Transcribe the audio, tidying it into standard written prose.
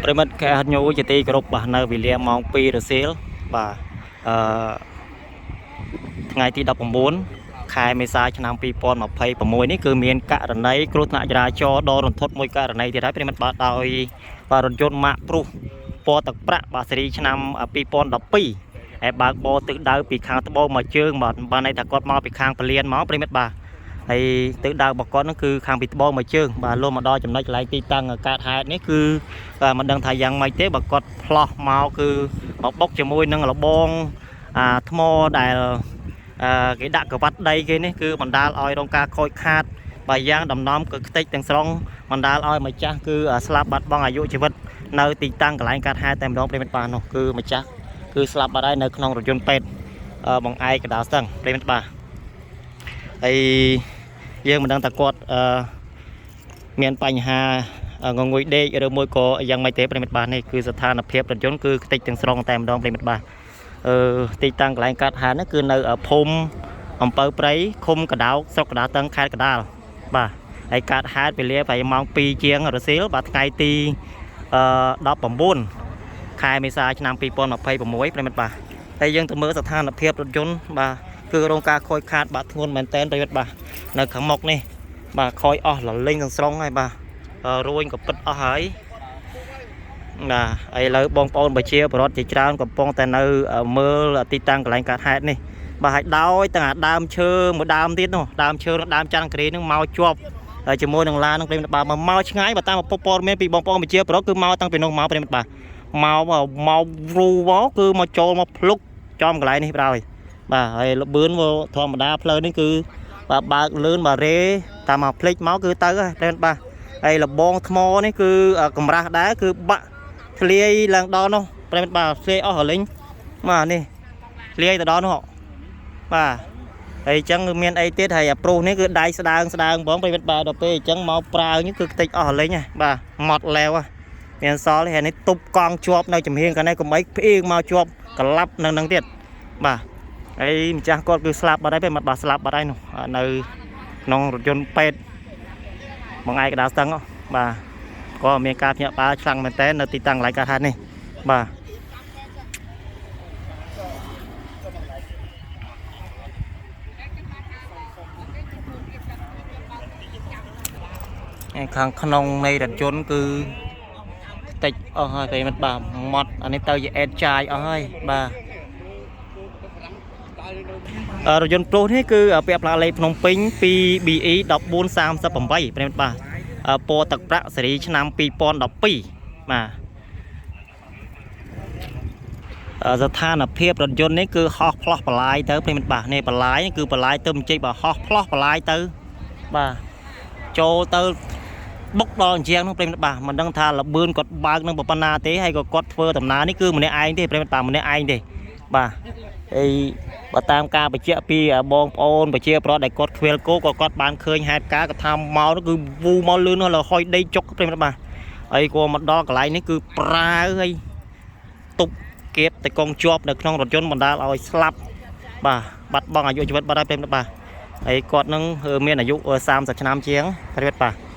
ប្រិយមិត្តខែហត់ញូជាទីគោរពបាទនៅវេលាម៉ោង2រសៀលបាទអឺថ្ងៃទី19ខែមេសាឆ្នាំ2026នេះគឺមានករណីគ្រោះថ្នាក់ចរាចរណ៍ដ៏រន្ធត់មួយករណីទៀតហើយប្រិយមិត្តបាទដោយបាទរថយន្តម៉ាកព្រុសពណ៌ទឹកប្រាក់បាទស៊េរីឆ្នាំ2012ហើយបើកបរទិសដៅពីខាងត្បូងមកជើងបាទបានន័យថាគាត់មកពីខាងពលានមកប្រិយមិត្តបាទហើយទិសដៅរបស់គាត់ហ្នឹងគឺខាងពីត្បូងមកជើងបាទលុះមកដល់ចំណុចកន្លែងទីតាំងកើតហេតុនេះគឺ បាទមិនដឹងថាយ៉ាងម៉េចទេបើគាត់ផ្លោះមកគឺមកបុកជាមួយនឹងរបងអាថ្មដែលអឺគេដាក់ក្រវ៉ាត់ដីគេនេះគឺបណ្ដាលឲ្យរងការខូចខាតបាទយ៉ាងដំណំគឺខ្ទេចទាំងស្រុងបណ្ដាលឲ្យម្ចាស់គឺស្លាប់បាត់បង់អាយុជីវិតនៅទីតាំងកន្លែងកើតហេតុតែម្ដងប្រិយមិត្តបាទនោះគឺម្ចាស់គឺស្លាប់បាត់ហើយនៅក្នុងរថយន្តពេទ្យបង្អែកកណ្ដាលស្ទឹងប្រិយមិត្តបាទហើយយើងមិនដឹងថាគាត់អឺមានបញ្ហា ងងុយដេកឬមួយក៏យ៉ាងម៉េចទេប្រិយមិត្តបាទនេះគឺស្ថានភាពរថយន្តគឺខ្ទេចទាំងស្រុងតែម្ដងប្រិយមិត្តបាទអឺទីតាំងកន្លែងកាត់ហេតុហ្នឹងគឺនៅភូមិអំពៅព្រៃឃុំកដោកស្រុកកណ្ដាលតឹងខេត្តកណ្ដាលបាទហើយកាត់ហេតុវេលាប្រហែលម៉ោង2ជាងរសៀលបាទថ្ងៃទីអឺ19ខែមេសាឆ្នាំ2026ប្រិយមិត្តបាទហើយយើងទៅមើលស្ថានភាពរថយន្តបាទគឺរងការខូចខាតបាទធ្ងន់មែនទែនប្រិយមិត្តបាទនៅខាងមុខនេះបាទខូចអស់លលេងទាំងស្រុងហើយបាទ រួញក៏ពិតអស់ហើយបាទឥឡូវបងប្អូនប្រជាពលរដ្ឋជាច្រើនកំពុងតែនៅមើលទីតាំងកន្លែងកើតហេតុនេះបាទហើយដោយទាំងអាដើមឈើមួយដើមទៀតនោះដើមឈើនិងដើមច័ន្ទគិរីនឹងមកជាប់ជាមួយនឹងឡាននឹងប្រិយមិត្តបាទមកឆ្ងាយបាទតាមប្រភពព័ត៌មានពីបងប្អូនប្រជាពលរដ្ឋគឺមកតាំងពីនោះមកប្រិយមិត្តបាទមកមកវូមកគឺមកចូលមកភ្លុកចំកន្លែងនេះបាទបាទហើយលបឿនធម្មតាផ្លូវនេះគឺបាទបើកលឿនបាទរេតាមមកភ្លេចមកគឺទៅហើយប្រិយមិត្តបាទ ហើយលបងថ្មនេះគឺកម្រាស់ដែរគឺបាក់ធ្លាយឡើងដល់នោះប្រិយមិត្តបាទធ្លាយអស់រលីងបាទនេះធ្លាយទៅដល់នោះបាទហើយអញ្ចឹងគឺមានអីទៀតហើយអាប្រុសនេះគឺដៃស្ដើងស្ដើងបងប្រិយមិត្តបាទដល់ពេលអញ្ចឹងមកប្រាវនេះគឺខ្ទេចអស់រលីងហ៎បាទម៉ត់លែវហ៎មានសល់ហើយនេះទប់កង់ជាប់នៅចំហៀងកាលនេះកុំអីផ្អៀងមកជាប់ក្លាប់នឹងនឹងទៀតបាទហើយម្ចាស់គាត់គឺស្លាប់បាត់ហើយប្រិយមិត្តបាទស្លាប់បាត់ហើយនោះនៅក្នុងរថយន្តពេទ្យ បងឯកដាលស្ទឹងហ៎បាទក៏មានការភ្ញាក់ផ្អើលខ្លាំងមែនតើនៅទីតាំងកន្លែងកើតហេតុនេះបាទឯខាងក្នុងនៃរថយន្តគឺខ្ទេចអស់ហើយប្រិយមិត្តបាទម៉ត់អានេះទៅជាអេតចាយអស់ហើយបាទអឺរថយន្តព្រុសនេះគឺពាក់ផ្លាកលេខភ្នំពេញ 2BE 1438ប្រិយមិត្តបាទពណ៌ទឹកប្រាក់ស៊េរីឆ្នាំ2012បាទ ស្ថានភាពរថយន្តនេះគឺហោះផ្លោះបន្លាយទៅប្រិយមិត្តបាទនេះបន្លាយគឺបន្លាយទៅមិនចេញបើហោះផ្លោះបន្លាយទៅបាទចូលទៅបុកដល់អញ្ជាងនោះប្រិយមិត្តបាទមិនដឹងថាលបឿនគាត់បើកនឹងប៉ុណ្ណាទេហើយក៏គាត់ធ្វើដំណើរនេះគឺម្នាក់ឯងទេប្រិយមិត្តបាទម្នាក់ឯងទេបាទហើយបើតាមការបញ្ជាក់ពីបងប្អូនប្រជាប្រដ្ឋដែលគាត់ខ្វៀលគោក៏គាត់បានឃើញហេតុការណ៍គាត់ថាមកនោះគឺវូមកលឿននោះលហុយដីចុកប្រិយមិត្តបាទហើយក៏មកដល់កន្លែងនេះគឺប្រាវហើយទប់ គៀបតកងជាប់នៅក្នុងរថយន្តបណ្ដាលឲ្យស្លាប់បាទបាត់បង់អាយុជីវិតបាត់ហើយប្រិយមិត្តបាទហើយគាត់នឹងមានអាយុ30ឆ្នាំជាងប្រិយមិត្តបាទ។